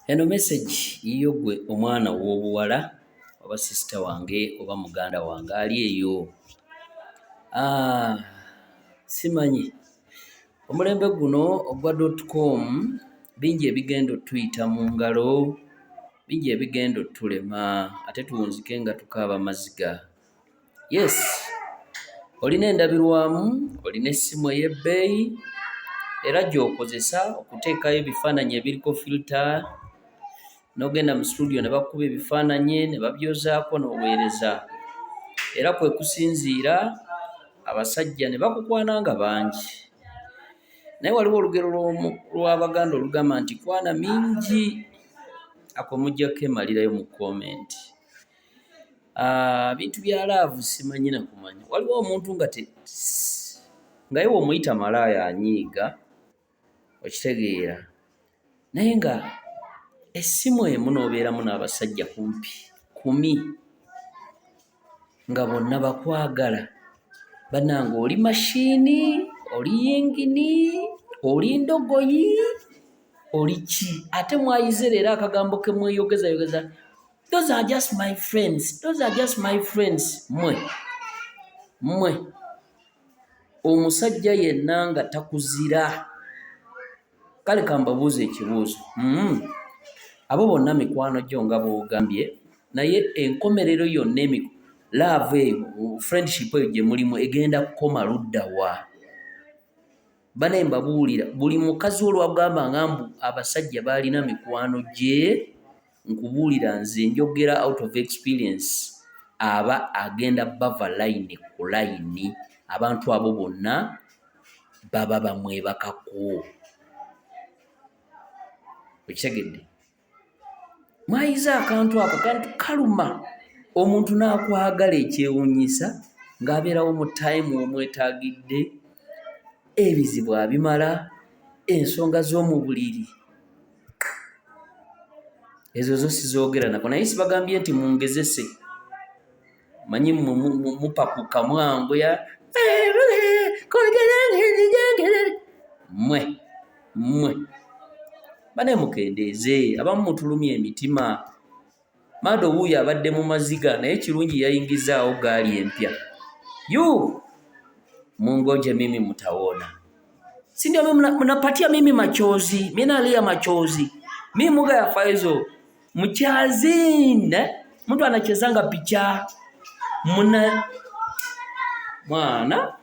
Eno message yiyo ggwe omwana ow'obuwala oba sister wange oba muganda wange ali eyo. Simanyi omulembe guno ogwa dot com bingi ebigenda ottuyita mu ngalo, bingi ebigenda ottulema ate tuwunzike nga tukaaba maziga. Yes, olina endabirwamu, olina essimu ey'ebbeeyi era gy'okozesa okuteekayo ebifaananyi ebiriko filter n'ogenda mu situdiyo ne bakukuba ebifaananyi ne babyozaako n'oweereza. Era kwe kusinziira abasajja ne bakukwana nga bangi. Naye waliwo olugero lw'Abaganda olugamba nti kwana mingi, ako mujja kkeemalirayo mu kkoomenti. Bintu bya laavu simanyi na kumanya. Waliwo omuntu nga te nga ye w'omuyita malaaya anyiiga, okitegeera, naye nga essimu emu n'obeeramu n'abasajja kumpi kkumi nga bonna bakwagala. Bannange oli machine, oli yingini, oli ndogoyi, oli ki? Ate mwayize leero akagambo ke mweyogezayogeza those are just my friends, those are just my friends. Mmwe mmwe omusajja yenna nga takuzira, kale kambabuuze ekibuuzo. Abo bonna mikwano gyo nga bw'ogambye, naye enkomerero yonna love eyo, friendship eyo gye mulimu egenda kukoma ludda wa? Bane mbabuulira, buli mukazi olwagamba nga mbu abasajja baalina mikwano gye, nkubuulira nze njogera out of experience, aba agenda bava layini ku layini, abantu abo bonna baba bamwebakako. Okitegedde? Mwayize akantu ako, akantu kaluma omuntu n'akwagala ekyewuunyisa ng'abeerawo mu time w'omwetaagidde, ebizibu abimala, ensonga z'omu buliri ezo zo sizoogera nako, naye sibagambye nti mungezese, manyi mmwe mupakuka mwanguya mmwe mmwe bane mukendeeze, abamu mutulumya emitima. Maado wuuyo abadde mu maziga naye kirungi yayingizaawo ggaali empya. Yu mungoje mimi mutaona, si ndio? Mnapatia mimi machozi, mimi nalia machozi, mi muga ya Faizo mchazine, mtu anachezanga picha muna mwana.